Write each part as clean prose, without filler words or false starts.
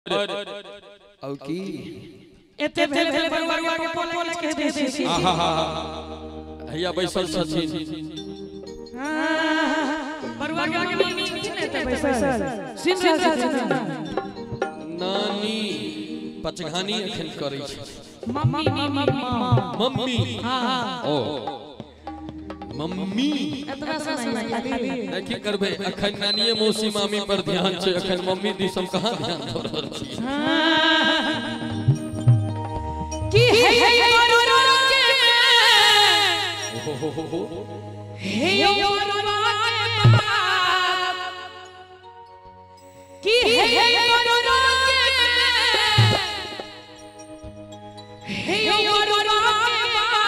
और की एते भेल भेल बरुआ के पोल कह दे छी। आहा हैया बैसल छथिन। हां बरुआ के मम्मी छथिन एते बैसल सुन रहल छथिन। नानी पचघानी एखन करै छै। मम्मी मम्मी मम्मी हां ओ मम्मी एतबा सुनाई खाली नहीं की करबे अखन नानीए मौसी मामी पर ध्यान छै, अखन मम्मी दिस हम कहां ध्यान दऽ रहल छी। की हे बरुआ के हो हो हो हो हे बरुआ के बाप की हे बरुआ के हे बरुआ के बाप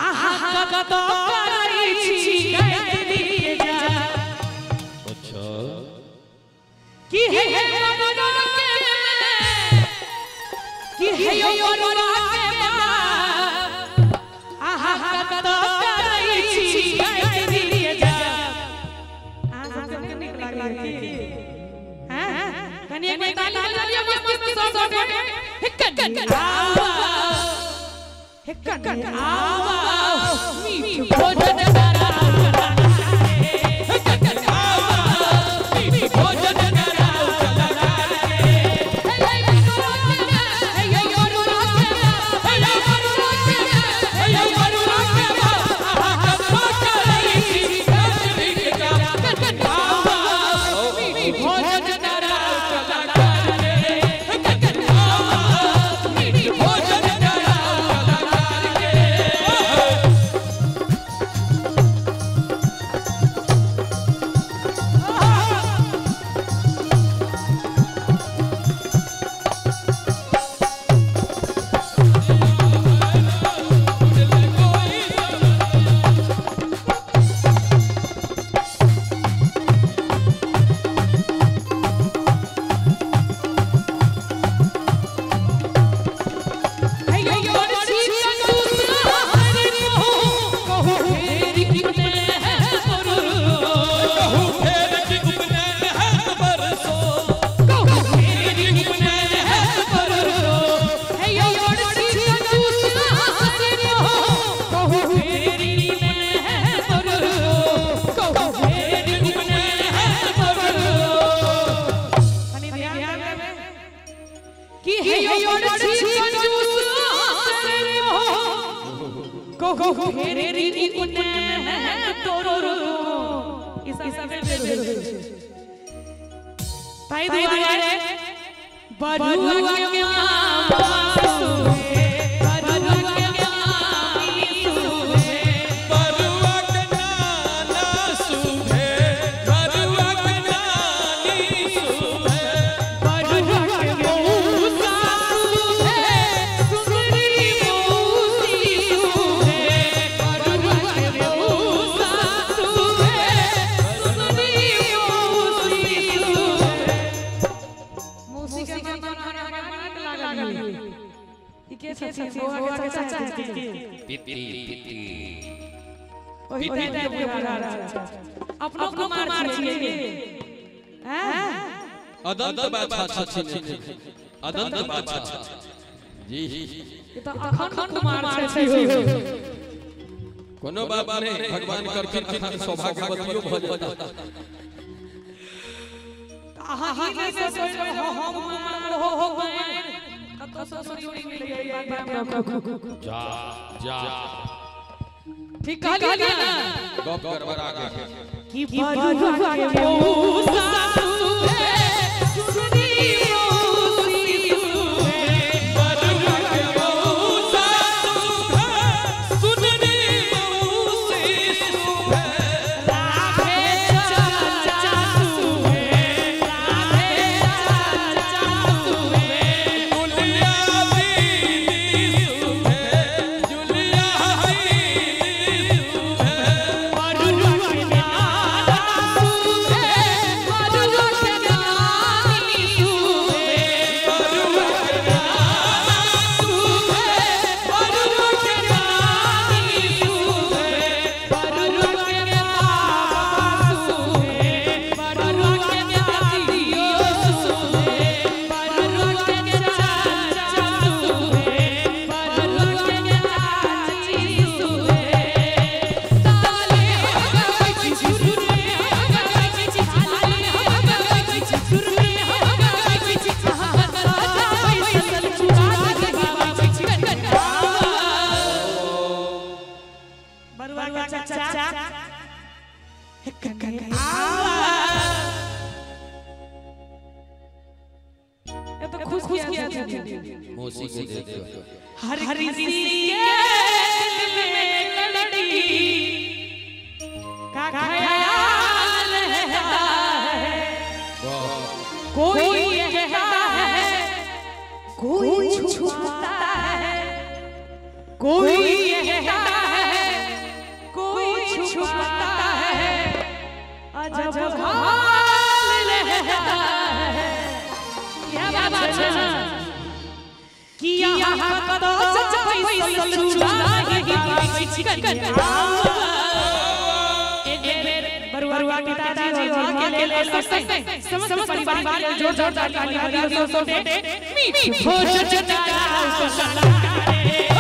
आहा कत करै छी गायत्री जा। अच्छा की हे बरुआ के की हे बरुआ के बाप आहा कत करै छी गायत्री जा। अहाँ सबके नीक लागल की? हां कनी एक ताली बजा लिअ मस्ती में सब गोटे। कनी आवा हे कनी आवा मीठ भोजन करा हे कनी आवा मीठ भोजन करा बरुआ के मामा सुहे बरुआ के मामी सुहे बरुआ के नाना सुहे बरुआ के नानी सुहे बरुआ के मौसा सुहे सुंदरी मौसी सुहे बरुआ के मौसा सुहे सुंदरी मौसी सुहे। मौसी के के छथिन बौआ के चाचा छथिन पिति पिति ओही टाइप के बुझा अपनो कुमार छियै। हां अदंत बादशाह छथिन, अदंत बादशाह जी ई त अखंड कुमार छै। कोनो बात नहीं, भगवान करथिन अखन सौभाग्यवतियो भ जेता। अहाँ ई नहि सोचबै हम कुमार हो हो कुमार कतौ सोचै मिल गई बात। जा जा ठीक कहलियै ना गप गड़बड़ा गेल कि बरुआ के मौसा सुहे सुनी मौसी सुहे बरुआ के मौसा सुहे सुनी मौसी सुहे राधे चाचा सुहे राधे चाचा सुहे जुलिया दीदी सुहे जुलिया दीदी सुहे बरुआ के नाना सुहे बरुआ के खुश किया छथिन मौसी के देख के। हर किसी के दिल में लड़ी का ख्याल रहता है, कोई कहता है कोई छुपता है, कोई कहता है कोई छुपता है, अजब हाल रहता है। क्या बात है कि यहाँ तो पैसल चुराही बरुआ पिताजी और मां के लिए समस्त परिवार के जोर जोर ताली बजाओ। मीठ भोजन रे।